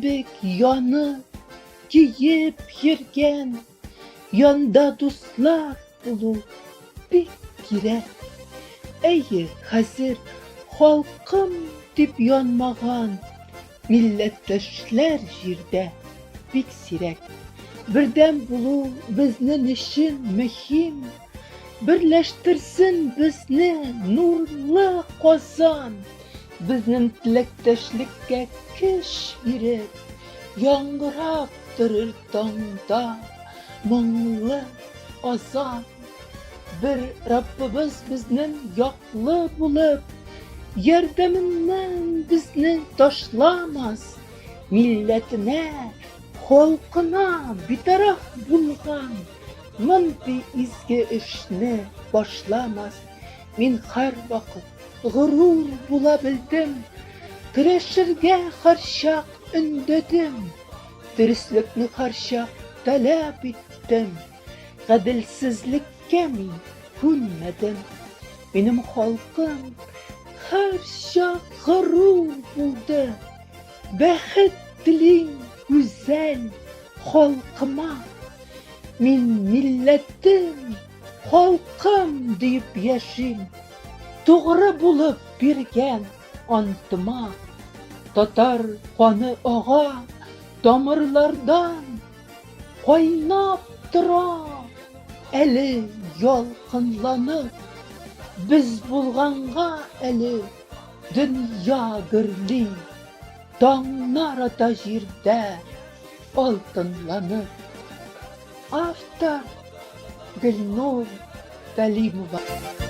кебек янып, көеп йөргән янда дуслар булу бик кирәк. Әйе, хәзер халкым дип янмаган милләттәшләр җирдә бик сирәк. Бердәм булу безнең өчен мөһим. Берләштерсен безне нурлы Казан, Безнең теләктәшлеккә көч биреп, Яңгырап торыр таңда моңлы азан. Бер Раббыбыз безнең яклы булып, Ярдәменнән безне ташламас, Милләтенә, халкына битараф булган Мондый изге эшне башламас. Мин һәрвакыт горур була белдем, Көрәшергә һәрчак өндәдем, Дөреслекне һәрчак таләп иттем, Гаделсезлеккә мин күнмәдем. Минем халкым һәрчак горур булды, Бәхет телим гүзәл халкыма. Мин милләтем, халкым диеп яшим, Тугры булып биргән антыма. Татар каны ага тамырлардан, Кайнап тора әле ялкынланып. Без булганга әле дөнья гөрли. Таңнар ата җирдә алтынланып. Автор Гөлнур Галимова.